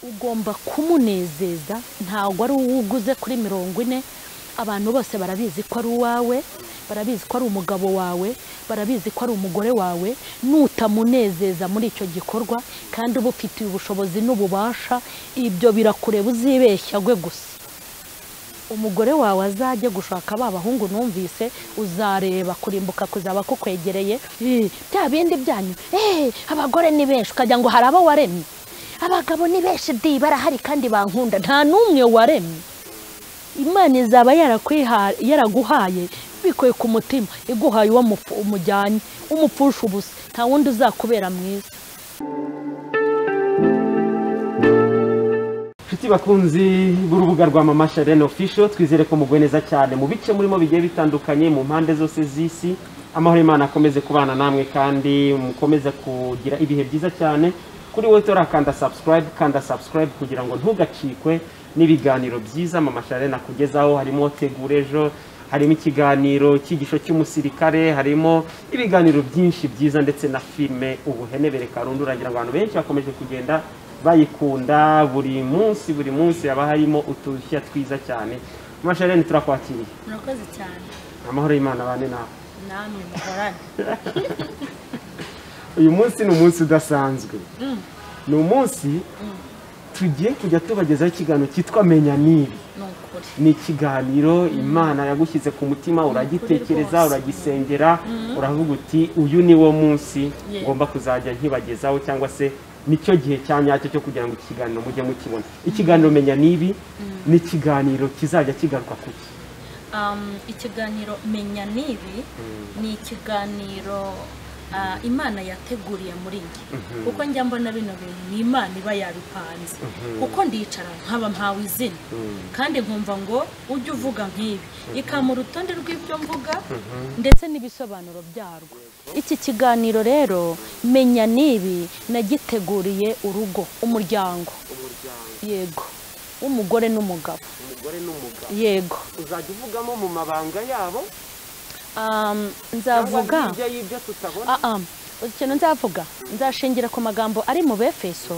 Ugomba kumunezeza, ntabwo ari uwuguze kuri 40. Abantu bose barabizi ko ari uwawe, barabizi ko ari umugabo wawe, barabizi ko ari umugore wawe. Nutamunezeza muri icyo gikorwa kandi uba ufitiye ubushobozi n'ububasha, ibyo birakureba, uzibeshya gwe gusa. Umugore wawe azajye gushaka ba bahungu numvise, uzareba kurimbuka kuzaba kukwegereye. Bya bindi byanyu, abagore ni benshi, ukajya ngo hari abo waremye. Abagabo ni benshi di barahari kandi bankunda, nta n'umwe waremye. Imana izaba yaraguhaye bikoye ku mutima, iguhaye uwo umujyanye umupfusha ubusa, nta wundi uzakubera mwiza. Nshuti bakunzi b'urubuga rwa Mama Charlene Official, twizere ko mugwe neza cyane mu bice murimo bigiye bitandukanye mu mpande zose z'isi. Amahoro Imana akomeze kubana namwe kandi mukomeze kugira ibihe byiza cyane. Kuri wowe turakanda subscribe, kanda subscribe kugira ngo ntugacikwe n'ibiganiro byiza Mama Charlene akugezaho. Harimo tegura ejo, harimo ikiganiro cyigisho cy'umusirikare, harimo ibiganiro byinshi byiza ndetse na filme Ubuhenebere Karundura. Ngira ngo abantu benshi bakomeje kugenda bayikunda, buri munsi haba harimo utushya twiza cyane. Mama Charlene turakwakiriye. Murakoze cyane. Amahoro y'Imana bane nawe. Namwe muhorane. Uyu munsi ni umunsi udasanzwe. Ni umunsi tugiye kujya tubagezaho ikiganiro cyitwa Menya Nibi. Ni ikiganiro Imana yagushyize ku mutima, uragitekereza, uragisengera, uravuga uti uyu ni wo munsi ngomba kuzajya nkibagezaho, cyangwa se nicyo gihe cya nyacyo cyo kugira ngo ikiganiro mujye mukibona. Ikiganiro Menya Nibi ni ikiganiro kizajya kigaruka kuki? Ikiganiro Menya Nibi ni ikiganiro Imana yateguriye muri njye, kuko njya mbona bino bintu ni Imana iba yabipanze. Kuko ndicara nkaba mpawe izina kandi nkumva ngo ujye uvuga nk'ibi, ikampa urutonde rw'ibyo mvuga ndetse n'ibisobanuro byarwo. Iki kiganiro rero Menya Nibi nagiteguriye urugo, umuryango, yego, umugore n'umugabo. Yego. Uzajya uvugamo mu mabanga yabo? Nzavuga ikintu nzavuga, nzashingira ku magambo ari mu Befeso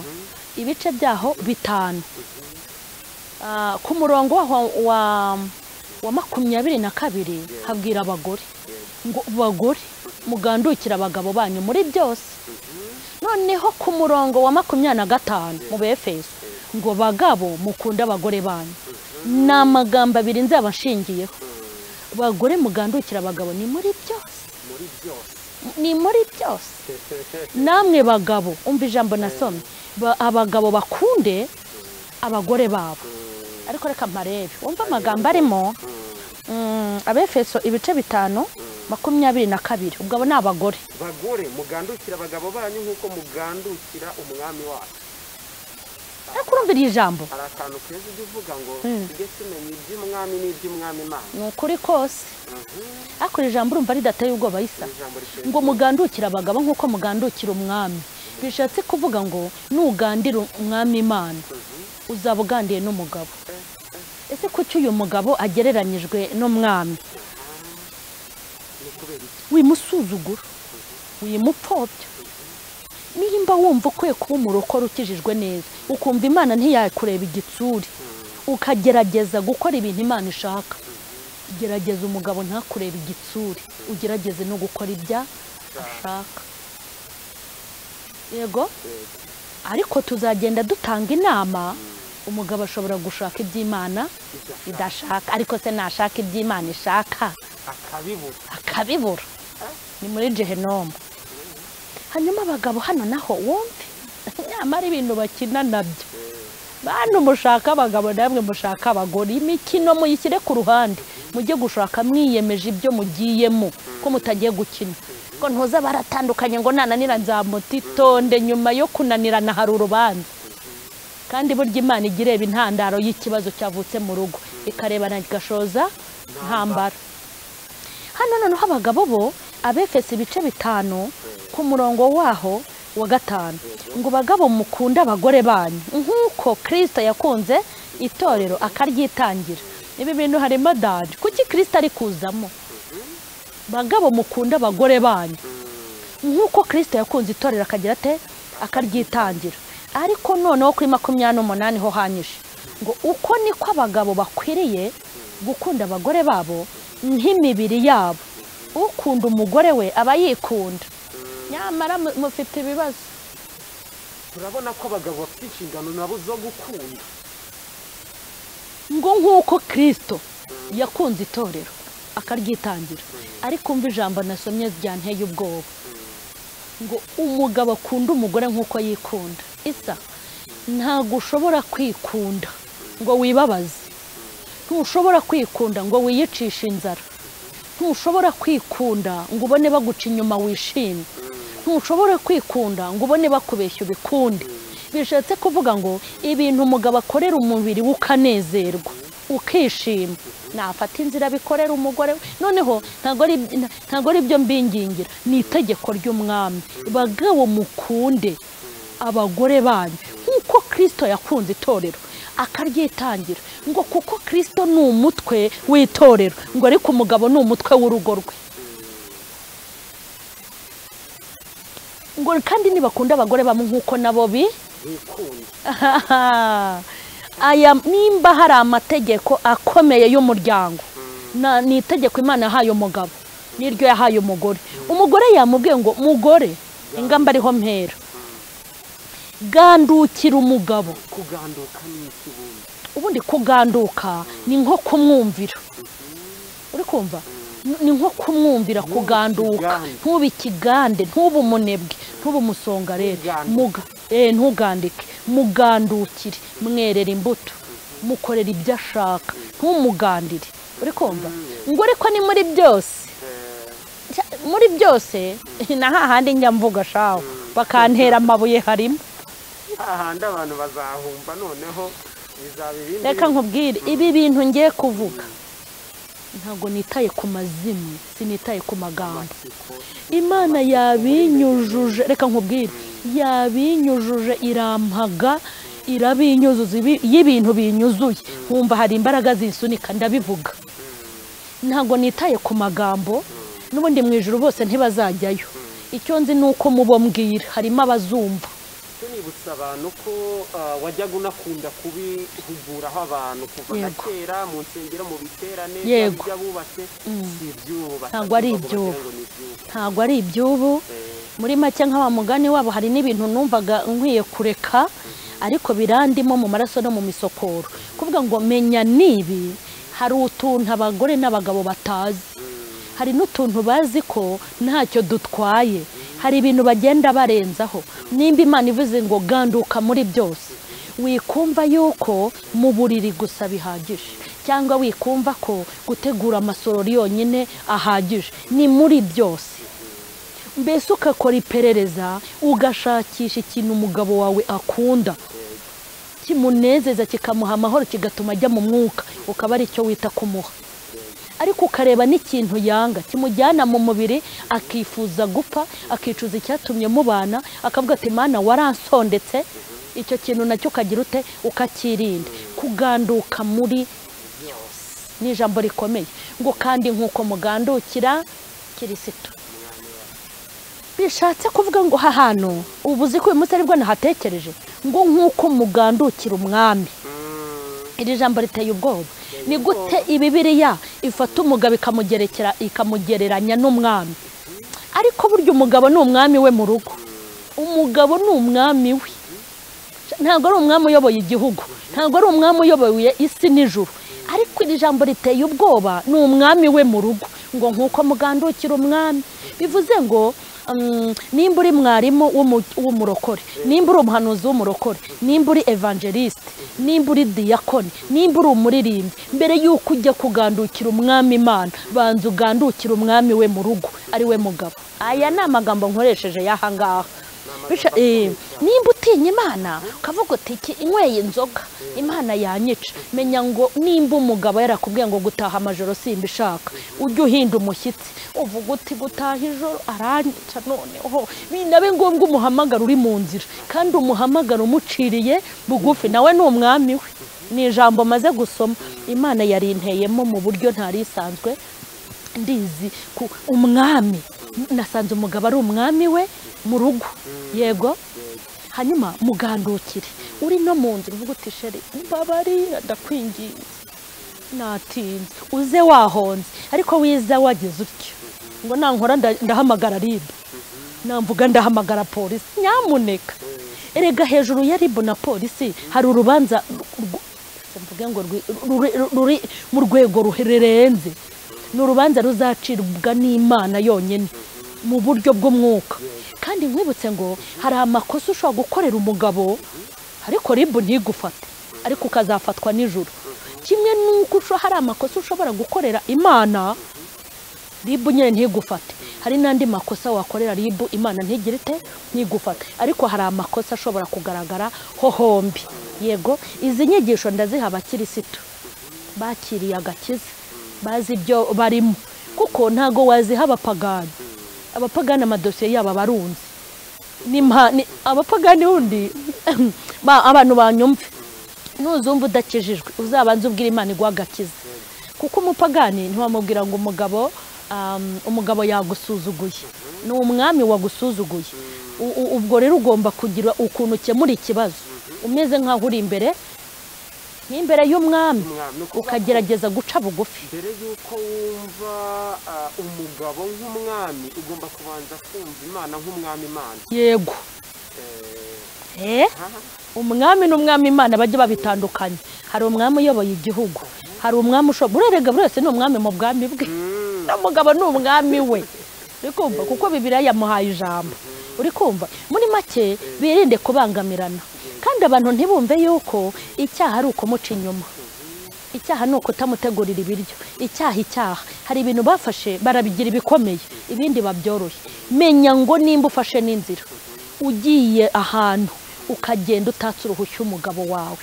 ibice byaho 5, ku murongo wa 22 habwira abagore ngo bagore mugandukira abagabo banyu muri byose. Noneho ku murongo wa 25 mu Befeso ngo bagabo mukunda abagore banyu. Ni amagambo abiri nzaba nshingiyeho. Bagore mugandukira abagabo ni muri byose. Ni muri byose. Namwe bagabo, umva ijambo nasomye, abagabo bakunde abagore babo. Ariko reka mparebe, umva amagambo arimo. Abefeso ibice 5 22, ubwo ni abagore. Bagore mugandukira abagabo banyu nkuko mugandukira umwami wacu. Ariko urumva iri jambo? Hari akantu keza ujya uvuga ngo tujye tumenya iby'umwami n'iby'umwami Imana. Ni ukuri kose. Ariko iri jambo urumva ridateye ubwoba isa. Ngo mugandukira abagabo nkuko mugandukira umwami. Bishatse kuvuga ngo nugandira umwami Imana, uzaba ugandiye n'umugabo. Ese kuki uyu mugabo agereranyijwe n'umwami? Wimusuzugura, wimupfobya. Nimba wumva ukwiye kuba umurokore ukijijwe neza, ukumva Imana ntiyakureba igitsuri, ukagerageza gukora ibintu Imana ishaka, gerageza umugabo ntakureba igitsuri, ugerageze no gukora ibya ashaka. Yego, ariko tuzagenda dutanga inama. Umugabo ashobora gushaka iby'Imana idashaka, ariko se nashaka iby'Imana ishaka akabibura, ni muri Gehinomu. Hanyuma abagabo hano naho wumve nyamara ibintu bakina nabyo. Bantu mushaka abagabo namwe mushaka abagore, imikino muyishyire ku ruhande, mujye gushaka mwiyemeje ibyo mugiyemo ko mutagiye gukina. Ko ntuza baratandukanye ngo nananira nzamutitonde, nyuma yo kunanirana hari urubanza. Kandi burya Imana igireba intandaro y'ikibazo cyavutse mu rugo, ikarebana igashoza ntambara. Hano noneho abagabo bo, Abefeso ibice 5 ku murongo waho wa 5 ngo bagabo mukunda abagore banyu nkuko Kristo yakunze itorero akaryitangira. Ibi bintu harimo danger. Kuki Kristo ari kuzamo? Bagabo mukunda abagore banyu nkuko Kristo yakunze itorero akagira ate? Akaryitangira. Ariko noneho kuri 28 ho hanyishe ngo uko niko abagabo bakwiriye gukunda abagore babo nk'imibiri yabo. Ukunda umugore we aba yikunda. Nyamara mufite ibibazo. Turabona ko abagabo bafite inshingano nabo zo gukunda. Ngo nk'uko Kristo yakunze itorero akaryitangira. Ariko umva ijambo nasomye ryanteye ubwoba. Ngo umugabo akunda umugore nk'uko yikunda. Isa ntabwo ushobora kwikunda ngo wibabaze. Ntushobora kwikunda ngo wiyicishe inzara. Ntushobora kwikunda ngo ubone baguca inyuma wishimye. Ntushobora kwikunda ngo ubone bakubeshya ubikunde. Bishatse kuvuga ngo ibintu umugabo akorera umubiri ukanezerwa ukishima, nafata inzira bikorera umugore we. Noneho ntago ari byo mbingingira, ni itegeko ry'umwami. Bagabo mukunde abagore banyu nk'uko Kristo yakunze itorero akaryitangira. Ngo kuko Kristo ni umutwe w'itorero, ngo ariko umugabo ni umutwe w'urugo rwe. Ngo kandi nibakunda abagore bamwe nk'uko nabo bikunda. Aya nimba hari amategeko akomeye y'umuryango, ni itegeko Imana yahaye umugabo n'iryo yahaye umugore. Umugore yamubwiye ngo mugore, ingamba ariho mpera, gandukira umugabo. Kuganduka ni iki ubundi? Ubundi kuganduka ni nko kumwumvira. Uri kumva? Ni nko kumwumvira kuganduka. Ntube ikigande, ntube umunebwe, ntube umusongarere. Ntugandike, mugandukire, mwerera imbuto, mukorera ibyo ashaka, ntumugandire. Uri kumva? Ngo ariko ni muri byose. Muri byose na hahandi njya mvuga shawo bakantera amabuye harimo. Ahandi abantu bazahumva noneho bizaba ibindi. Reka nkubwire ibi bintu ngiye kuvuga. Ntabwo nitaye ku mazimwe, sinitaye ku magambo. Imana yabinyujuje, reka nkubwire, yabinyujuje irampaga, irabinyuzuza y'ibintu binyuzuye. Nkumva hari imbaraga zinsunika ndabivuga. Ntabwo nitaye ku magambo, n'ubundi mu ijuru bose ntibazajyayo. Icyo nzi nuko mubo mbwira harimo abazumva. Nibutsa abantu ko wajyaga unakunda kubihuguraho abantu kuva na kera mu nsengero, mu biterane by'abubatse. Si iby'ubu, ntabwo ari iby'ubu, ntabwo ari iby'ubu. Muri make nk'aba mugani wabo hari n'ibintu numvaga nkwiye kureka, ariko birandimo mu maraso no mu misokoro. Kuvuga ngo menya nibi, hari utuntu abagore n'abagabo batazi, hari n'utuntu bazi ko ntacyo dutwaye, hari ibintu bagenda barenzaho. Nimba Imana ivuze ngo ganduka muri byose, wikumva yuko mu buriri gusa bihagije, cyangwa wikumva ko gutegura amasorori yonyine ahagije. Ni muri byose. Mbese ukakora iperereza, ugashakisha ikintu umugabo wawe akunda kimunezeza, kikamuha amahoro, kigatuma ajya mu mwuka, ukaba ari cyo wita kumuha. Ariko ukareba n'ikintu yanga kimujyana mu mubiri, akifuza gupfa, akicuza icyatumye mubana, akavuga ati Mana waransondetse. Icyo kintu nacyo ukagira ute? Ukakirinda. Kuganduka muri byose ni ijambo rikomeye. Ngo kandi nk'uko mugandukira Kristo. Bishatse kuvuga ngo hahano ubuzi ko uyu munsi aribwo nahatekereje, ngo nk'uko mugandukira umwami. Iri jambo riteye ubwoba. Ni gute Bibiliya ifata umugabo ikamugerekera ikamugereranya n'umwami? Ariko burya umugabo ni umwami we mu rugo. Umugabo ni umwami we. Ntabwo ari umwami uyoboye igihugu, ntabwo ari umwami uyoboye isi n'ijuru. Ariko iri jambo riteye ubwoba, ni umwami we mu rugo. Ngo nk'uko mugandukira umwami, bivuze ngo nimba uri mwarimu w'umurokore, nimba uri umuhanuzi w'umurokore, nimba uri evangeliste, nimba uri diyakoni, nimba uri umuririmbyi, mbere y'uko ujya kugandukira umwami Imana, banza ugandukira umwami we mu rugo, ari we mugabo. Aya ni amagambo nkoresheje y'aha ngaha. Nimba utinya Imana ukavuga uti inyweye inzoga Imana yanyica, menya ngo nimba umugabo yarakubwiye ngo gutaha amajoro simbishaka, ujye uhinda umushyitsi uvuga uti gutaha ijoro aranyica, noneho binabe ngombwa umuhamagara uri mu nzira, kandi umuhamagara umuciriye bugufi, nawe ni umwami we. Ni ijambo maze gusoma, Imana yarinteyemo mu buryo ntari isanzwe ndizi ku umwami. Nasanze umugabo ari umwami we mu rugo. Yego. Hanyuma mugandukire uri no mu nzu uvuga uti sheri mbabarira ndakwinginze natinze, uze wahonze, ariko wiza wagize utyo ngo nankora ndahamagara RIB, namvuga ndahamagara polisi, nyamuneka. Erega hejuru ya RIB na polisi hari urubanza mvuge ngo ruri mu rwego rurenze, ni urubanza ruzacirwa n'Imana yonyine mu buryo bw'umwuka. Kandi nkwibutse ngo hari amakosa ushobora gukorera umugabo ariko RIB ntigufate, ariko ukazafatwa nijoro. Kimwe nuko hari amakosa ushobora gukorera Imana RIB nyine ntigufate, hari n'andi makosa wakorera RIB Imana ntigire ite ntigufate, ariko hari amakosa ashobora kugaragara ho hombi. Yego, izi nyigisho ndaziha abakirisitu bakiriye agakiza, bazi ibyo barimo, kuko ntago waziha abapagani. Abapagani amadosiye yabo barunze, abapagani wundi abantu banyumve, nuzumva udakijijwe uzabanze ubwira Imana iguha agakiza, kuko umupagani ntiwamubwira ngo umugabo yagusuzuguye, ni umwami wagusuzuguye. Ubwo rero ugomba kugira ukuntu ukemura ikibazo umeze nkaho uri imbere nk'imbere y'umwami, ukagerageza guca bugufi. Mbere y'uko wumva umugabo nk'umwami ugomba kubanza kumva Imana nk'umwami Imana. Yego. Umwami n'umwami Imana bajye babitandukanye. Hari umwami uyoboye igihugu, hari umwami ushobora, urerega buri wese ni umwami mu bwami bwe, n'umugabo ni umwami we. Uri kumva? Kuko Bibiliya yamuhaye ijambo. Uri kumva? Muri make birinde kubangamirana. Kandi abantu ntibumve yuko icyaha ari ukumuca inyuma, icyaha ni ukutamutegurira ibiryo, icyaha hari ibintu bafashe barabigira ibikomeye, ibindi babyoroshye. Menya ngo nimba ufashe n'inzira ugiye ahantu ukagenda utatse uruhushya umugabo wawe,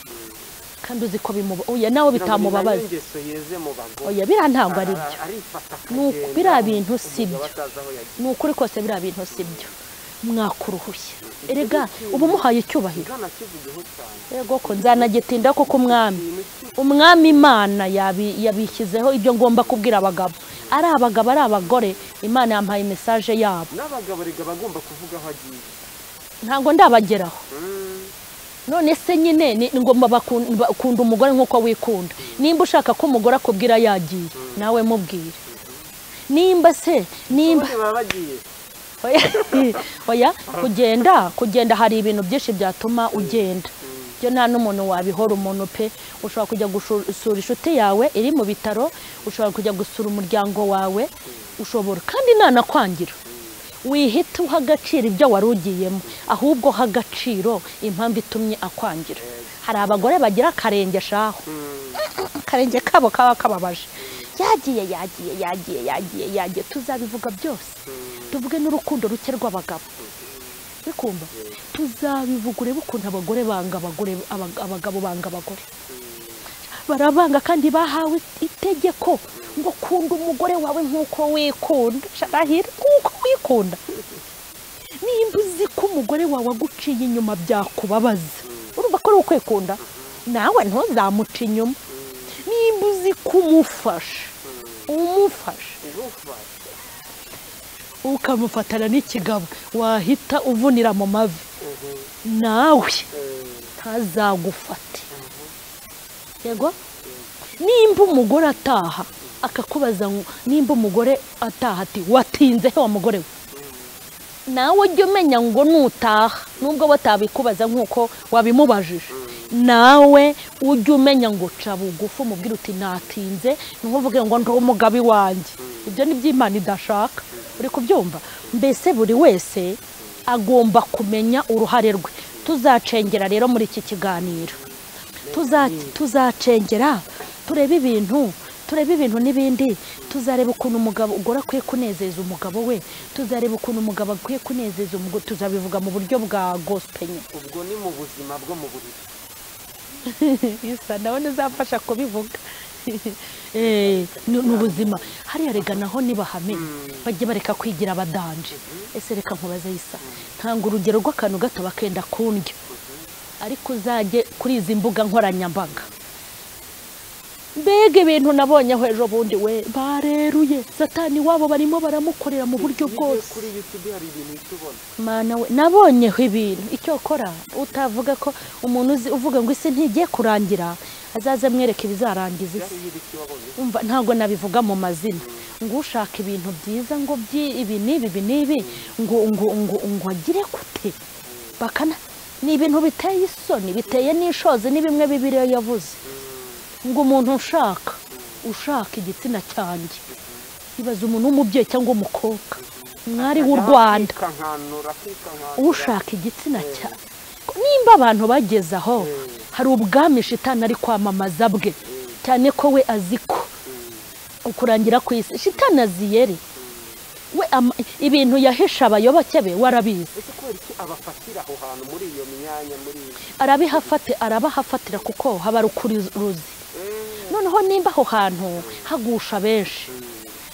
kandi uzi ko oya nawe bitamubabaza, oya biriya ntabwo ari byo, biriya bintu si byo, ni ukuri kose biriya bintu si byo. Mwakuruhushya erega ubu muhaye icyubahiro. Yego ko nzanagitinda kuko umwami Imana yabishyizeho ibyo ngomba kubwira abagabo, ari abagabo ari abagore, Imana yampaye message yabo. N'abagabo rega bagomba kuvuga aho agiye, ntabwo ndabageraho. None se nyine ni ngomba bakunda umugore nkuko wikunda. Nimba ushaka ko umugore akubwira yagiye, nawe mubwire. Nimba se nimba oya kugenda hari ibintu byinshi byatuma ugenda. Byo nta n'umuntu wabihora umuntu pe. Ushobora kujya gusura inshuti yawe iri mu bitaro, ushobora kujya gusura umuryango wawe, ushobora kandi nanakwangira. Wihita uha agaciro ibyo wari ugiyemo, ahubwo ha agaciro impamvu itumye akwangira. Hari abagore bagira akarenge shaho, akarenge kabo kaba kababaje, yagiye yagiye yagiye yagiye yagiye. Tuzabivuga byose, tuvuge n'urukundo ruke rw'abagabo. Bikumva tuzabivuga, urebe ukuntu abagore banga abagore, abagabo banga abagore, barabanga kandi bahawe itegeko ngo kunda umugore wawe nkuko wikunda. Sharahira, nkuko wikunda. Nimba uzi ko umugore wawe aguciye inyuma byakubabaza, urumva ko ari ukwikunda, nawe ntuzamuca inyuma. Nimba uzi ko umufasha ukamufatana n'ikigabo wahita uvunira mu mavi, nawe ntazagufate. Yego, nimba umugore ataha akakubaza, nimba umugore ataha ati watinze he wa mugore we, nawe ujye umenya ngo nutaha, nubwo batabikubaza nkuko wabimubajije, nawe ujye umenya ngo ca bugufi umubwire uti natinze, ntuvuge ngo ndi umugabi wanjye. Ibyo ni by'Imana idashaka. Uri kubyumva? Mbese buri wese agomba kumenya uruhare rwe. Tuzacengera rero muri iki kiganiro, tuzacengera turebe ibintu, turebe ibintu n'ibindi. Tuzareba ukuntu umugabo ugora akwiye kunezeza umugabo we, tuzareba ukuntu umugabo akwiye kunezeza umugore, tuzabivuga mu buryo bwa gospel. Ubwo ni mu buzima bwo mu buriri. Isa nawe nizafasha kubivuga. Ni ubuzima hariya rega naho nibahamenye bajye bareka kwigira abadanje. Ese reka nkubaze Isa, ntanga urugero rw'akantu gato bakenda kundya, ariko uzajye kuri izi mbuga nkoranyambaga Mbega ibintu nabonye aho ejo bundi we bareruye Satani wabo barimo baramukorera mu buryo bwose. Kuri YouTube hari ibintu tubona. Mana we nabonyeho ibintu icyo kora utavuga ko umuntu uzi uvuga ngo isi ntigiye kurangira azaze mwereke ibizarangiza isi. Umva ntago nabivuga mu mazina ngo ushaka ibintu byiza ngo ibi nibi ibi nibi ngo ngo ngo ngo agire kute bakana ni ibintu biteye isoni biteye n'ishozi ni bimwe Bibiliya yavuze ngo umuntu ushaka igitsina cyanjye ibaza umuntu w'umubyeyi cyangwa umukobwa mwari w'u Rwanda ushaka igitsina cyanjye. Nimba abantu bageze aho hari ubwami Shitani ari kwamamaza bwe cyane ko we aziko ukurangira ku isi Shitani aziyeri we ibintu yahisha abayoboke be warabizi. Ese kubera iki abafatira aho hantu muri iyo myanya muri arabahafatira kuko haba rukuruzi. Noneho nimba aho hantu hagusha benshi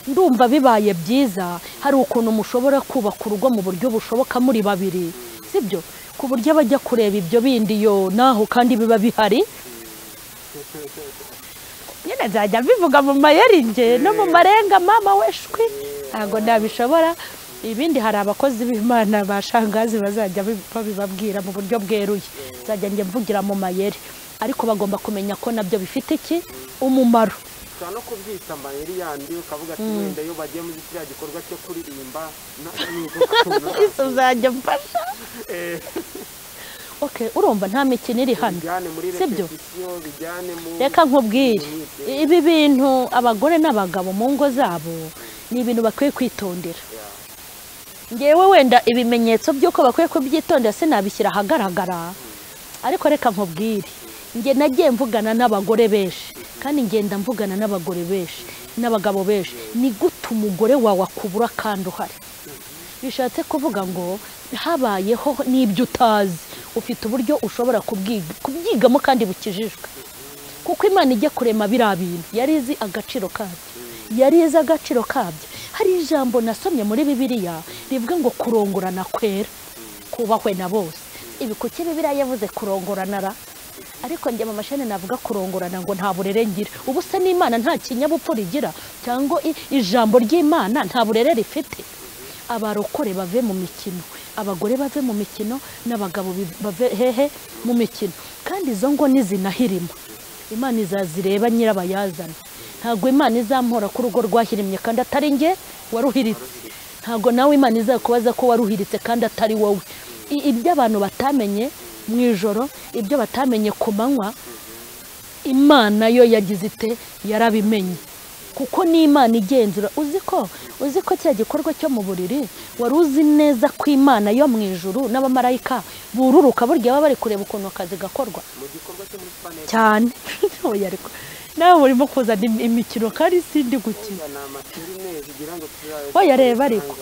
ndumva bibaye byiza hari ukuntu mushobora kubaka urugo mu buryo bushoboka muri babiri sibyo ku buryo bajya kureba ibyo bindi yo naho kandi biba bihari. Nyine nzajya mbivuga mu mayeri nge no mu marenga mama weshwi ntago nabishobora. Ibindi hari abakozi b'Imana bashangazi bazajya babibabwira mu buryo bweruye nzajya njye mvugira mu mayeri ariko bagomba kumenya ko nabyo bifite iki umumaro. Ushobora no kubyita amayeri yandi ukavuga ati wenda iyo bagiye muri kiriya gikorwa cyo kuririmba uzajya mfasha. Okay, urumva nta mikino iri hano sibyo? Reka nkubwire ibi bintu abagore n'abagabo mu ngo zabo ni ibintu bakwiye kwitondera. Ngewe wenda ibimenyetso by'uko bakwiye kubyitondera sinabishyira ahagaragara ariko reka nkubwire nge nagiye mvugana n'abagore benshi kandi ngenda mvugana n'abagore benshi n'abagabo benshi ni gute umugore wawe akubura kandi uhari. Bishatse kuvuga ngo habayeho n'ibyo utazi ufite uburyo ushobora kubyigamo kandi bukijijwe kuko Imana ijya kurema biriya bintu yari izi agaciro kabyo yari izi agaciro kabyo. Hari ijambo nasomye muri Bibiliya rivuga ngo kurongorana kwera kubahwe na bose. Ibi kuki Bibiliya yavuze kurongorana ra? Ariko njye mama Shane navuga kurongorana ngo nta burere ngira. Ubu se n'Imana nta kinyabupfura igira cyangwa ijambo ry'Imana nta burere rifite. Abarokore bave mu mikino, abagore bave mu mikino n'abagabo bave hehe mu mikino. Kandi izo ngo nizinahirima Imana izazireba nyirabayazana. Ntago Imana izampora ku rugo rwahirimye kandi atari nge waruhiritse. Ntago nawe Imana izakubaza ko waruhiritse kandi atari wowe. Ibyo abantu batamenye mu ijoro, ibyo batamenye ku manywa, Imana yo yagize ite yarabimenye. Kuko ni Imana igenzura. Uzi ko cya gikorwa cyo mu buriri wari uzi neza ko Imana yo mu ijuru n'abamarayika bururuka burya baba bari kureba ukuntu akazi gakorwa mu gikorwa cyo muri Spanete cyane. Oya ariko nawe urimo kuzana imikino kandi sindi gukina. Oya reba ariko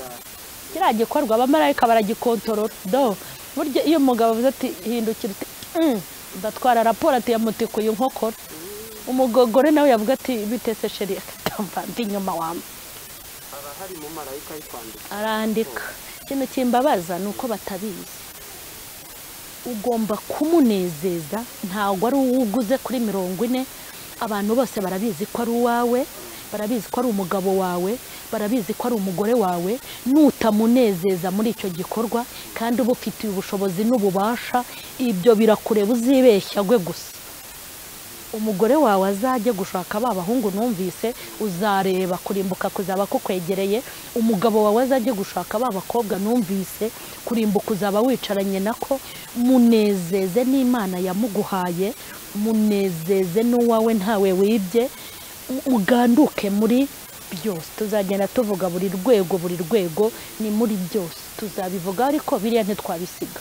kiriya gikorwa abamarayika baragikontorora do. Burya iyo umugabo avuze ati hindukira uti ndatwara raporo ati yamutikuye inkokora, umugogore nawe yavuga ati bitese sheri akamva ndi inyuma wamwe arahari mu marayika ari kwandika arandika. Ikintu kimbabaza ni uko batabizi. Ugomba kumunezeza ntabwo ari uwuguze kuri 40. Abantu bose barabizi ko ari uwawe, barabizi ko ari umugabo wawe, barabizi ko ari umugore wawe. Nutamunezeza muri icyo gikorwa kandi uba ufitiye ubushobozi n'ububasha, ibyo birakureba uzibeshya gwe gusa. Umugore wawe azajye gushaka ba bahungu numvise uzareba kurimbuka kuzaba kukwegereye. Umugabo wawe azajye gushaka ba bakobwa numvise kurimbuka uzaba wicaranye nako. Munezeze n'Imana yamuguhaye, munezeze n'uwawe ntawe wibye, uganduke muri byose. Tuzagenda tuvuga buri rwego buri rwego ni muri byose tuzabivuga ariko biriya ntitwabisiga.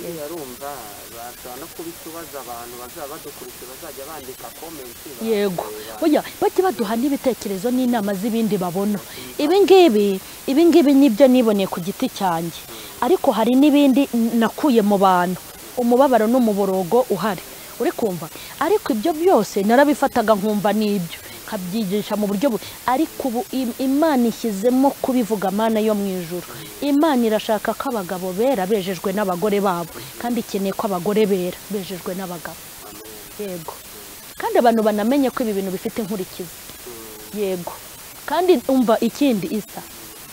Biriya rumva bashobora no kubitubaza abantu bazaba badukurikiye bazajya bandika comment. Yego oya bajye baduha n'ibitekerezo n'inama z'ibindi babona. Ibi ngibi nibyo niboneye ku giti cyanjye ariko hari n'ibindi nakuye mu bantu umubabaro n'umuborogo uhari uri kumva. Ariko ibyo byose narabifataga nkumva nibyo nkabyigisha mu buryo ariko ubu Imana ishyizemo kubivuga. Mana yo mu ijuru, Imana irashaka ko abagabo bera bejejwe n'abagore babo kandi ikeneye ko abagore bera bejejwe n'abagabo. Yego Kandi abantu banamenye ko ibi bintu bifite inkurikizi. Yego. Kandi umva ikindi isa,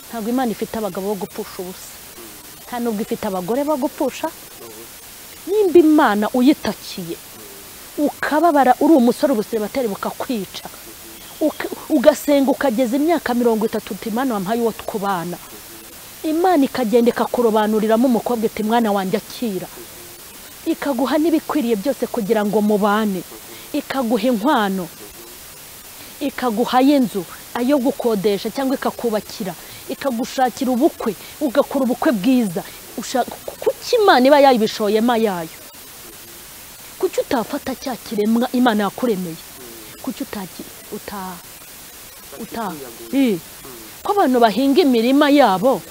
ntabwo Imana ifite abagabo bo gupfusha ubusa, nta nubwo ifite abagore bo gupfusha. Nimba Imana uyitakiye ukababara uri umusore ubusiribateri bukakwica, ugasenga ukageza imyaka 30 uti Imana wampaye uwo twubana, Imana ikagenda ikakurobanuriramo umukobwa iti mwana wanjye akira, ikaguha n'ibikwiriye byose kugira ngo mubane, ikaguha inkwano, ikaguha y'inzu ayo gukodesha cyangwa ikakubakira, ikagushakira ubukwe ugakora ubukwe bwiza. Kuki Imana iba yayibishoyemo yayo? Kuki utafata cya kiremwa Imana yakuremeye? Kuki ko abantu bahinga imirima yabo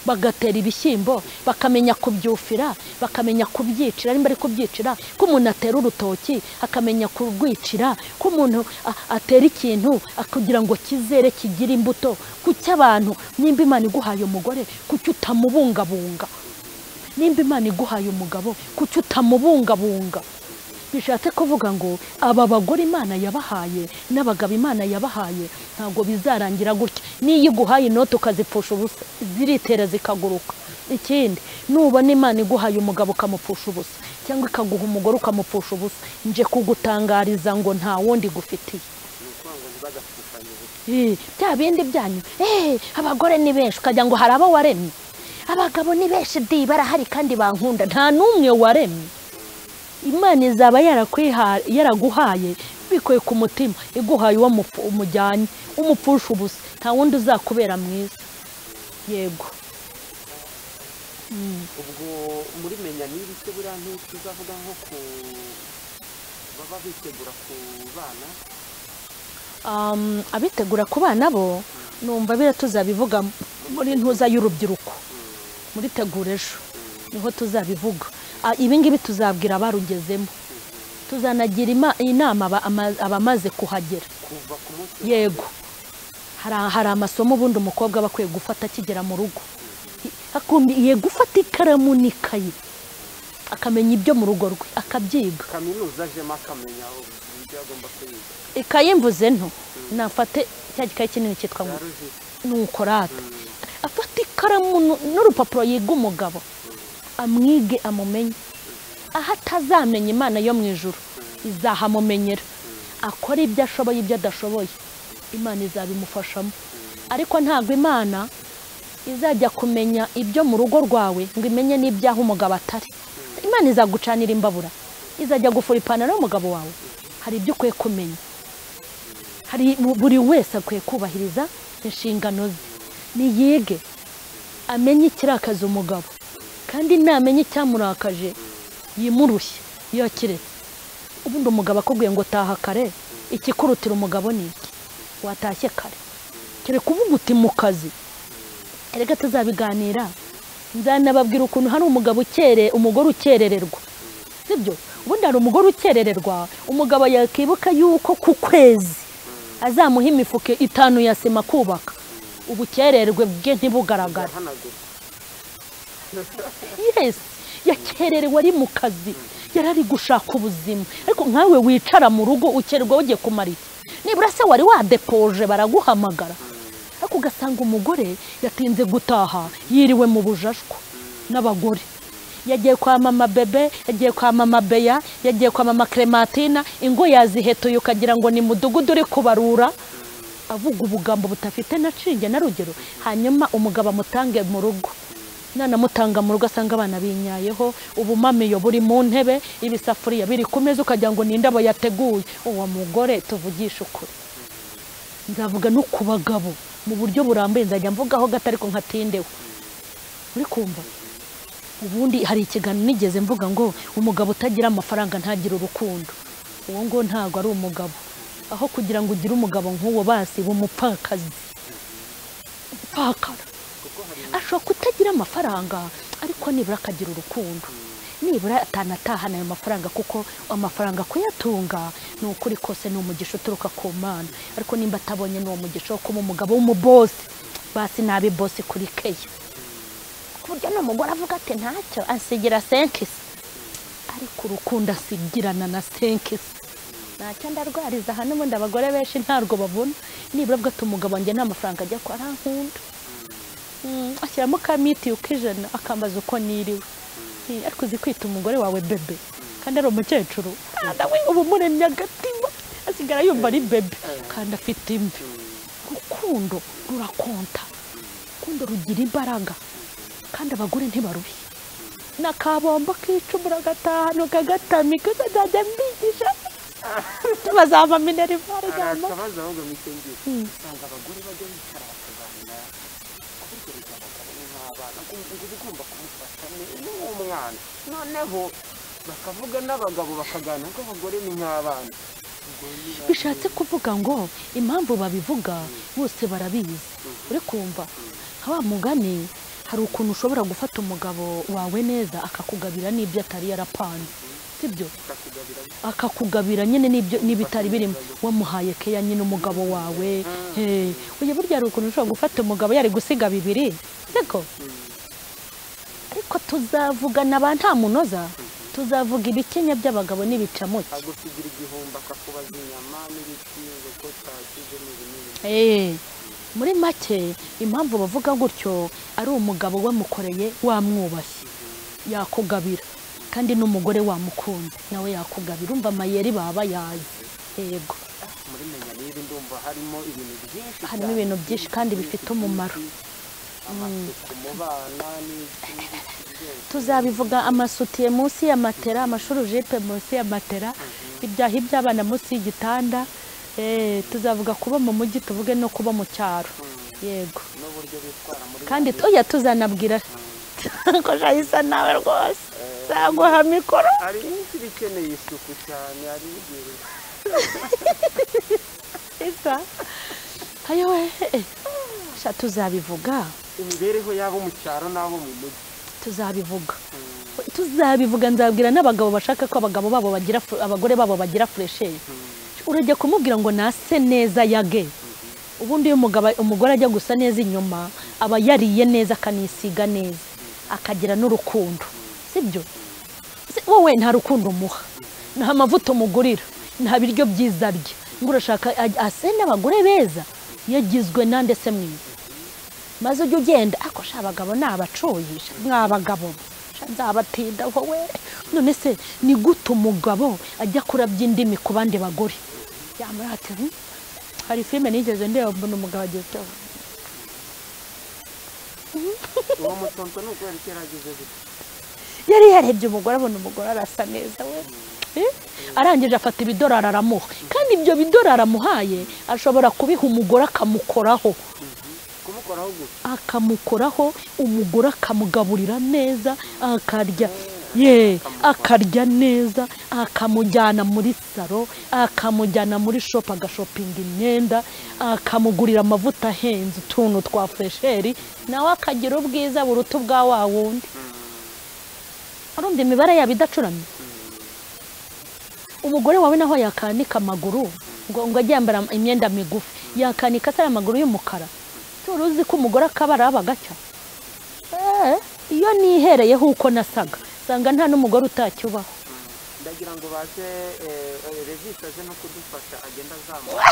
bagatera ibishyimbo, bakamenya kubyufira, bakamenya kubyicira, nimba ari kubyicira, ko umuntu atera urutoki akamenya kurwicira, ko umuntu atera ikintu kugira ngo kizere kigire imbuto. Kuki abantu, nimba Imana iguhaye umugore kuki utamubungabunga? Nimba Imana iguhaye umugabo kuki utamubungabunga? Bishatse kuvuga ngo aba bagore Imana yabahaye n'abagabo Imana yabahaye ntabwo bizarangira gutya. Niyo iguhaye inoti ukazipfusha ubusa ziritera zikaguruka. Ikindi, nubona Imana iguhaye umugabo ukamupfusha ubusa cyangwa ikaguha umugore ukamupfusha ubusa, nje kugutangariza ngo nta wundi gufitiye. Bya bindi byanyu, abagore ni benshi ukagira ngo hari abo waremye, abagabo ni benshi di barahari kandi bankunda, nta n'umwe waremye. Imana izaba yaraguhaye bikoye ku mutima, iguhaye uwo umujyanye umupfusha ubusa, nta wundi uzakubera mwiza. Yego. Ubwo muri menya niba se buriya ntituzavuga nko ku baba bitegura ku bana? Abitegura ku bana bo numva bira tuzabivuga muri ntuza y'urubyiruko, muri tegura ejo niho tuzabivuga. Ibi ngibi tuzabwira abarugezemo, tuzanagira inama abamaze kuhagera. Yego. Hari amasomo ubundi umukobwa aba akwiye gufata akigera mu rugo, akumbiye gufata ikaramu n'ikayi akamenya ibyo mu rugo rwe akabyiga. Kaminuza ajemo akamenya ibyo agomba kwiga. Ikayi mvuze nto, nafate cya gikayi kinini cyitwa ngo nuko rata, afata ikaramu n'urupapuro yiga umugabo, amwige amumenye. Aho atazamenya Imana yo mu ijuru izahamumenyera, akora ibyo ashoboye ibyo adashoboye Imana izabimufashamo. Ariko ntabwo Imana izajya kumenya ibyo mu rugo rwawe ngo imenye n'ibyaho umugabo atari. Imana izagucanira imbabura, izajya gufura ipantaro y'umugabo wawe. Hari ibyo ukwiye kumenya, hari buri wese akwiye kubahiriza inshingano ze. Niyige amenye ikirakaza umugabo, kandi namenye icyamurakaje yimurushye yakiretse. Ubundi umugabo akubwiye ngo taha kare, ikikurutira umugabo ni iki? Watashye kare. Kereka uvuga uti mu kazi. Erega tuzabiganira, nzanababwira ukuntu hari umugabo umugore ukerererwa, sibyo? Ubundi hari umugore ukerererwa, umugabo yakibuka yuko ku kwezi azamuha imifuka 5 ya sima kubaka, ubukererwe bwe ntibugaragara. Yes, yakererewe ari mu kazi, yarari gushaka ubuzima. Ariko nkawe wicara mu rugo ukererwa ugiye kumara iki? Nibura se wari wadepoje baraguhamagara. Ariko ugasanga umugore yatinze gutaha yiriwe mu bujashwa n'abagore. Yagiye kwa mama Bebe, yagiye kwa mama Beya, yagiye kwa mama Clementina, ingo yazihetoye ukagira ngo ni mudugudu uri kubarura, avuga ubugambo butafite na cinge na rugero. Hanyuma umugabo amutange mu rugo, nanamutanga mu rugo asanga abana binyayeho, ubumamiyo buri mu ntebe, ibisafuriya biri ku meza ukagira ngo ni indabo yateguye. Uwo mugore tuvugisha ukuri. Nzavuga no ku bagabo mu buryo burambuye, nzajya mvugaho gato ariko nkatindeho. Uri kumva? Ubundi hari ikiganiro nigeze mvuga ngo umugabo utagira amafaranga ntagira urukundo, uwo ngo ntago ari umugabo. Aho kugira ngo ugire umugabo nk'uwo basi bumupfakazi, pfakara ashobora kutagira amafaranga ariko nibura akagira urukundo, nibura atanatahana ayo mafaranga, kuko amafaranga kuyatunga ni ukuri kose ni umugisha uturuka ku Mana. Ariko nimba atabonye n'uwo mugisha wo kuba umugabo w'umubosi, basi nabi bosi kuri keya, ku buryo n'umugore avuga ati ntacyo ansigira 5, ariko urukundo asigirana na 5 Ntacyo ndarwariza hano ubundi abagore benshi ntarwo babona. Nibura bwo umugabo wanjye nta mafaranga ajya ko arankunda. Ashyiramo ka miti ukijana akambaza uko niriwe. Ariko uzi kwita umugore wawe bebe kandi ari umukecuru. Nawe ubu muremye agatima asigara yumva ari bebe kandi afite imvi. Urukundo rurakonta. Urukundo rugira imbaraga kandi abagore ntibaruhi. Nakabombo kicumura gatanu kagatamika kazajya mbigisha bazava minerivare cyane. Akabaza ahubwo misengere usanga abagore bajya bicara bakaganira kuburyo abagabo nk'abana ngo ugomba kumufata nk'umwana, noneho bakavuga n'abagabo bakaganira ko abagore ni nk'abana. Bishatse kuvuga ngo impamvu babivuga bose barabizi. Uri kumva nka wa mugani hari ukuntu ushobora gufata umugabo wawe neza akakugabira n'ibyo atari yarapanze, sibyo? Akakugabira nyine n'ibyo n'ibitari birimo wamuhaye keya nyine umugabo wawe. Oya burya hari ukuntu ushobora gufata umugabo yari gusiga bibiri, siko? Ariko tuzavugana ba nta munoza, tuzavuga ibikenya by'abagabo n'ibicamuke. Agusigira igihumbi akakubaza inyama n'ibiki ngo ko tashyize n'ibintu. Muri make impamvu bavuga gutyo ari umugabo wamukoreye wamwubashye yakugabira, kandi n'umugore wamukunze nawe yakugabira. Urumva amayeri baba yazi. Yego muri menya niba ndumva harimo ibintu byinshi, harimo ibintu byinshi kandi bifite umumaro. Tuzabivuga amasutiye munsi ya matera, amashurujipe munsi ya matera, ibyahi by'abana munsi y'igitanda. Tuzavuga kuba mu mujyi tuvuge no kuba mu cyaro. Yego kandi oya tuzanabwira ko jahisa nawe rwose zaguha mikoro. Hari iminsi bikeneye isuku cyane, hari igihe isa ayowe sha tuzabivuga imibereho yabo mu cyaro n'abo mu mujyi. Tuzabivuga tuzabivuga, nzabwira n'abagabo bashaka ko abagabo babo bagira abagore babo bagira fresheri. Urajya kumubwira ngo nase neza yage. Ubundi iyo umugore ajya gusa neza inyuma aba yariye neza akanisiga neza akagira n'urukundo, sibyo? Wowe nta rukundo umuha, nta mavuta umugurira, nta biryo byiza arya, ngo urashaka ase n'abagore beza yagizwe nande se mwiza? Maze ujye ugenda ako sha abagabo nabacoyisha mwabagabo nzabatinda wowe. None se ni gute umugabo ajya kurabya indimi ku bandi bagore? Yamara ati hari filime nigeze ndeba mbona umugabo ageze uwo mutonto nuko yari yarageze gute, yari yarebye umugore abona umugore arasa neza we, arangije afata ibidolari aramuha, kandi ibyo bidolari amuhaye ashobora kubiha umugore akamukoraho, akamukoraho umugore akamugaburira neza akarya, ye akarya neza, akamujyana muri saro, akamujyana muri shop agashopinga imyenda, akamugurira amavuta ahenze utuntu twa fresheri, nawe akagira ubwiza buruta ubwa wa wundi. Urumva imibare yabo idacuramye. Umugore wawe naho yakanika amaguru ngo ajye yambara imyenda migufi, yakanika se amaguru y'umukara. Turuzi ko umugore akabara aba gacya. Iyo nihereyeho uko nasaga sanga nta n'umugore utacyubaho. Ndagira ngo baze Regis aze no kudufasha agenda azamuka.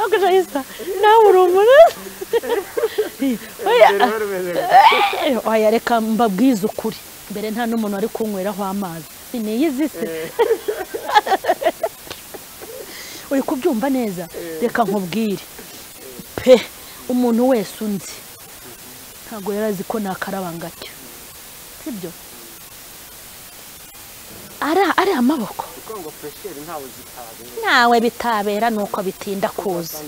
Ako jayisa nawe uri umuntu. Oya reka mbabwize ukuri, mbere nta n'umuntu ari kunyweraho amazi siniyizi se. Uri kubyumva neza? Reka nkubwire pe, umuntu wese unzi ntabwo yarazi ko nakaraba ngacyo, sibyo? Ari amaboko nawe bitabera nuko bitinda kuza.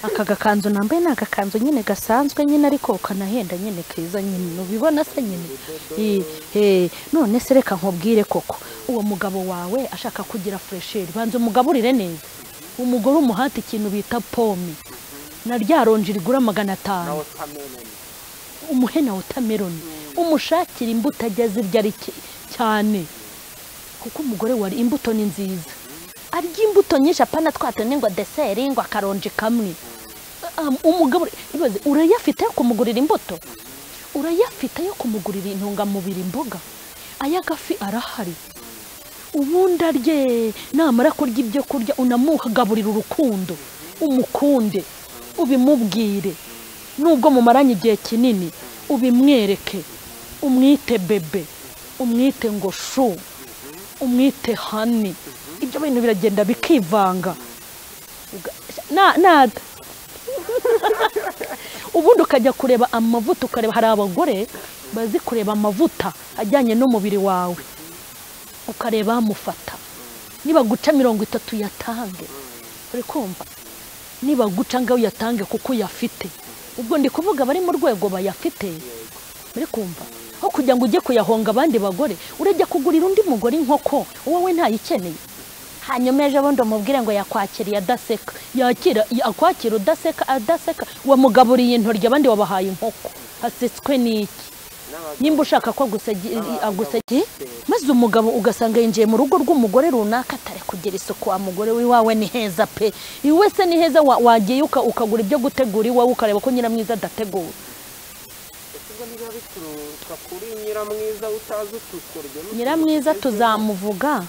Aka gakanzu nambaye ni agakanzu nyine gasanzwe nyine ariko kanahenda nyine keza nyine ubibona se nyine. None se reka nkubwire koko, uwo mugabo wawe ashaka kugira fresheri banza umugaburire neza. Umugore umuhata ikintu bita pome na rya ronji rigura 500, umuhe na watermelon, umushakira imbuto ajya zirya cyane, kuko umugore wari imbuto ni nziza, arya imbuto nyinshi apana twatene ngo dessert ngo akaronji kamwe. Umugabo ibaze urayafite yo kumugurira imbuto, urayafite yo kumugurira intungamubiri imboga, aya gafi arahari. Ubundi arye, namara kurya ibyo kurya unamugaburira urukundo, umukunde, ubimubwire. Nubwo mumaranye igihe kinini ubimwereke, umwite bebe, umwite ngo shu, umwite hani. Ibyo bintu biragenda bikivanga. Nada. Ubundi ukajya kureba amavuta, ukareba hari abagore bazi kureba amavuta ajyanye n'umubiri wawe, ukareba amufata. Niba guca 30 yatange, uri kumva? Niba guca ngaho yatange kuko uyafite. Ubwo ndi kuvuga bari mu rwego bayafite, uri kumva? Aho kugira ngo ujye kuyahonga abandi bagore, urajya kugurira undi mugore inkoko wowe ntayikeneye. Hanyuma ejo bundi umubwire ngo yakwakiriye adaseka, yakira akwakira udaseka, adaseka wamugaburiye intoryi abandi wabahaye inkoko, hasetswe n'iki? Nimba ushaka ko agusegi, maze umugabo ugasanga yinjiye mu rugo rw'umugore runaka atari kugira isuku, wa mugore wawe ni heza pe, iwe se ni heza, wagiye ukagura ibyo gutegura iwawe ukareba ko nyiramwiza adategura. Nyiramwiza tuzamuvuga,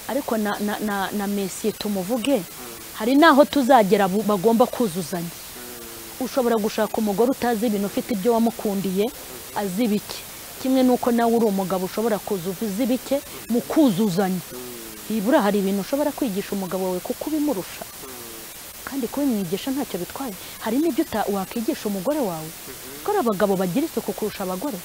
ariko na Messi tumuvuge. Hari naho tuzagera bagomba kuzuzanya. Ushobora gushaka umugore utazi ibintu, ufite ibyo wamukundiye azi bike, kimwe nuko nawe uri umugabo ushobora kuzuza ibike mu kuzuzanya. Ibura hari ibintu ushobora kwigisha umugabo wawe kuko ubimurusha, kandi kubimwigisha ntacyo bitwaye. Hari n'ibyo wakigisha umugore wawe, kuko abagabo bagira isuku kurusha abagore.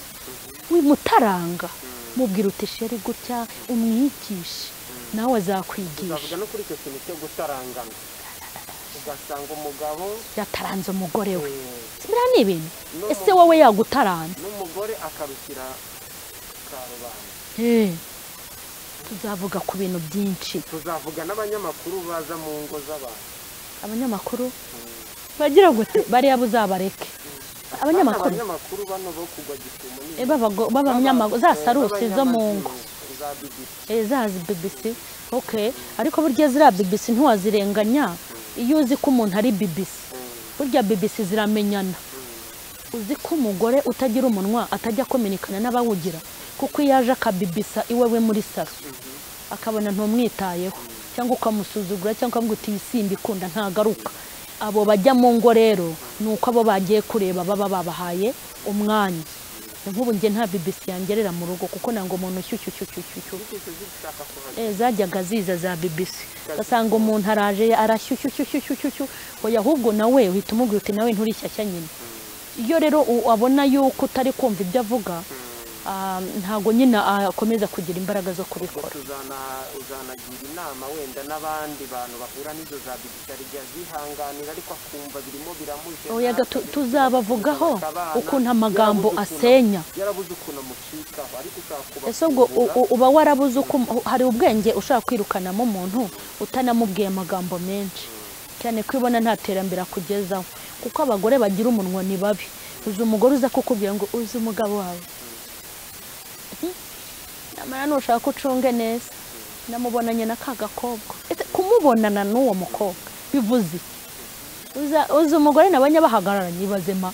Wimutaranga, mubwira uti sheri gutya, umwigishe nawe azakwigisha. Uzavuga no kuri icyo kintu cyo gutarangana, ugasanga umugabo yataranze umugore we. Biriya ni ibintu. Ese wowe yagutaranze n'umugore akarushyira karubanda. Tuzavuga ku bintu byinshi. Tuzavuga n'abanyamakuru baza mu ngo z'abantu. Abanyamakuru bagira gute? Bariya buzabareke. Abanyamakuru bano bo kugwa gitumo ni b'abanyamakuru za sarusi zo mu ngo za BBC. Okay, ariko burya zira BBC ntiwazirenganya. Iyo uzi ko umuntu ari BBC, burya BBC ziramenyana. Uzi ko umugore utagira umunwa atajya kominikana n'abawugira, kuko iyo aje akabibisa iwewe muri salo akabona ntumwitayeho, cyangwa ukamusuzugura, cyangwa ukamubwira uti isimba ikunda ntagaruka. Abo bajya mu ngo rero nuko abo bagiye kureba baba babahaye umwanya. Nk'ubu njye nta BBC yangerera mu rugo kuko nanga umuntu ushyushyushyushyushyushy. Zajyaga ziza za BBC, basanga umuntu araje arashyushyushyushyushyushy, oya ahubwo nawe uhita umubwira uti nawe nturishyashya nyine. Iyo rero abona yuko utari kumva ibyo avuga, ntago nyine akomeza kugira imbaraga zo kubikora. Uzanagira inama wenda n'abandi bantu bahura n'izo za BBC arijya zihanganira, ariko akumva birimo biramuje. Oya tuzabavugaho ukuntu amagambo asenya. Yarabuze ukuntu amucikaho, ariko ushaka kuba. Ese ubwo uba warabuze uko hari ubwenge ushaka kwirukanamo umuntu utanamubwiye amagambo menshi, cyane ko ibona nta terambere akugezaho, kuko abagore bagira umunwa ni babi. Uzi umugore uza kukubwira ngo uzi umugabo wawe, namara nushaka ucunge neza, namubonanye na ka gakobwa. Ese kumubonana n'uwo mukobwa bivuze iki? Uzi umugore nabonye bahagararanye, ibaze ma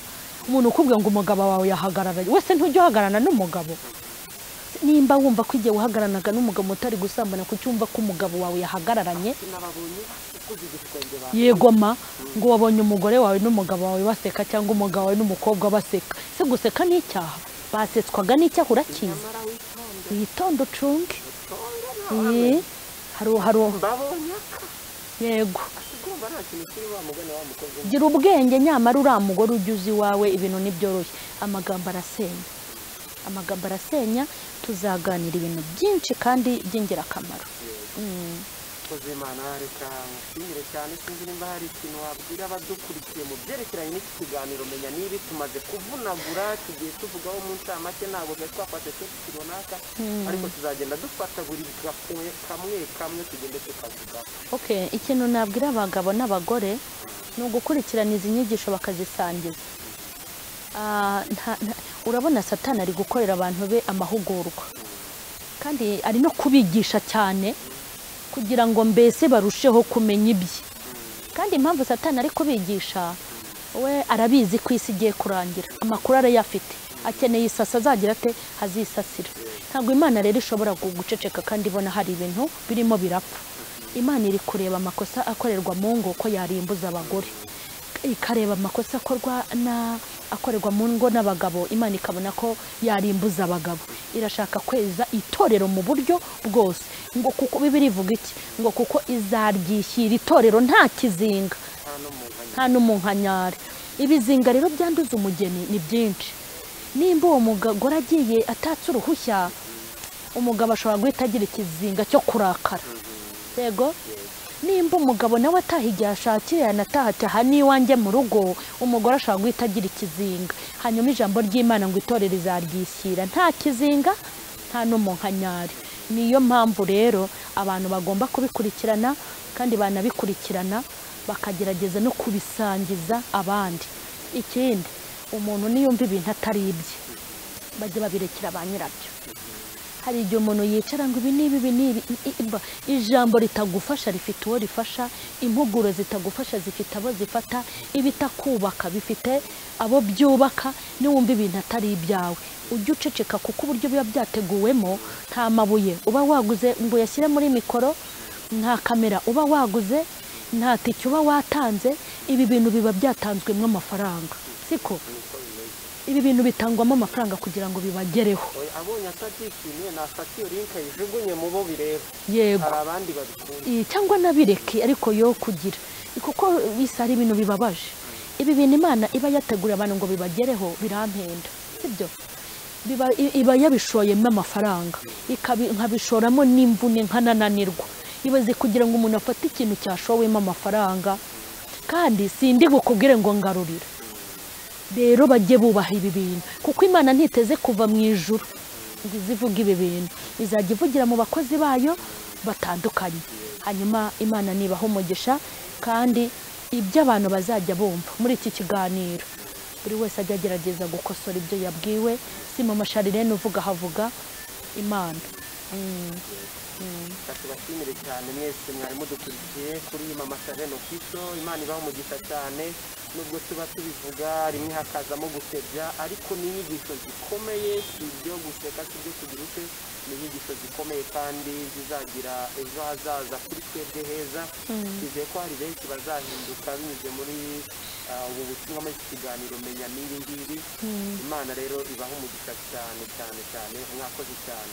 umuntu ukubwira ngo umugabo wawe yahagararanye, wese ntujya uhagararana n'umugabo. Nimba wumva ko igihe wahagararanaga n'umugabo utari gusambana, kuki wumva ko umugabo wawe yahagararanye? Yego ma, ngo wabonye umugore wawe n'umugabo wawe baseka, cyangwa umugabo wawe n'umukobwa baseka. Se guseka ni icyaha? Basetswaga n'icyaha urakizi. Witonde ucunge. Yego. Gira ubwenge nyamara uriya mugore ujya uzi iwawe ibintu ntibyoroshye. Amagambo arasenya. Amagambo arasenya. Tuzaganira ibintu byinshi kandi by'ingirakamaro. Imana reka nshimire cyane, sinzi nimba hari ikintu wabwira abadukurikiye mu byerekeranye n'iki kiganiro Menya Nibi tumaze kuvunagura, tugiye tuvugaho mu ncamake, ntabwo twari twafashe topic runaka, ariko tuzagenda dufata buri kamwe kamwe tugende tukavugaho. Okay, ikintu nabwira abagabo n'abagore ni ugukurikirana izi nyigisho bakazisangiza. Urabona Satani ari gukorera abantu be amahugurwa, kandi ari no kubigisha cyane kugira ngo mbese barusheho kumenya ibye. Kandi impamvu Satani ari kubigisha, we arabizi ko isi igiye kurangira, amakuru arayafite, akeneye isasa azagira ate azisasira. Ntabwo Imana rero ishobora guceceka kandi ibona hari ibintu birimo birapfa. Imana iri kureba amakosa akorerwa mu ngo ko yarimbuza abagore, ikareba amakosa akorerwa mu ngo n'abagabo, Imana ikabona ko yarimbuza abagabo. Irashaka kweza itorero mu buryo bwose, ngo kuko Bibiliya ivuga iki? Ngo kuko izaryishyira itorero nta kizinga nta n'umunkanyari. Ibizinga rero byanduza umugeni ni byinshi. Nimba uwo mugore agiye atatse uruhushya, umugabo ashobora guhita agira ikizinga cyo kurakara. Yego, nimba umugabo nawe ataha igihe ashakiye yanataha ati aha ni iwanjye mu rugo, umugore ashobora guhita agira ikizinga. Hanyuma ijambo ry'Imana ngo itorero izaryishyira nta kizinga nta n'umunkanyari. Niyo mpamvu rero abantu bagomba kubikurikirana, kandi banabikurikirana bakagerageza no kubisangiza abandi. Ikindi, umuntu niyumva ibintu atari ibye bajye babirekera ba nyirabyo. Hari igihe umuntu yicara ngo ibi n'ibi ibi n'ibi, ijambo ritagufasha rifite uwo rifasha, impuguro zitagufasha zifite abo zifata, ibitakubaka bifite abo byubaka. Niwumva ibintu atari ibyawe ujye uceceka, kuko uburyo biba byateguwemo nta mabuye uba waguze ngo uyashyire muri mikoro, nta kamera uba waguze, nta tike uba watanze. Ibi bintu biba byatanzwemo amafaranga, siko? Ibi bintu bitangwamo amafaranga kugira ngo bibagereho. Abonye atabyishimiye nafata iyo link ayijugunye mu bo bireba. Yego, hari abandi babikunda cyangwa nabireke, ariko yo kugira, kuko bisa ari ibintu bibabaje. Ibi bintu Imana iba yateguriye abantu ngo bibagereho birampenda, sibyo? Iba yabishoyemo amafaranga, nkabishoramo n'imvune nkanananirwa. Ibaze kugira ngo umuntu afate ikintu cyashowemo amafaranga, kandi sindi bukubwire ngo ngarurira. Rero bajye bubaha ibi bintu, kuko Imana ntiteze kuva mu ijuru ngo izivuge ibi bintu, izajya ivugira mu bakozi bayo batandukanye. Hanyuma Imana nibaha umugisha, kandi ibyo abantu bazajya bumva muri iki kiganiro, buri wese ajya agerageza gukosora ibyo yabwiwe. Si Mama Charlene uvuga, havuga Imana. Tubashimire cyane mwese mwari mudukurikiye kuri Mama Charlene Official. Imana ibaha umugisha cyane, nubwo tuba tubivuga rimwe hakazamo gusebya, ariko ni inyigisho zikomeye, si ibyo guseka, si ibyo kugira ute, ni inyigisho zikomeye kandi zizagira ejo hazaza kuri twebwe heza. Twizeye ko hari benshi bazahinduka binyuze muri ubu butumwa, muri iki kiganiro Menya n'ibi ngibi. Imana rero ibaha umugisha cyane cyane cyane, mwakoze cyane.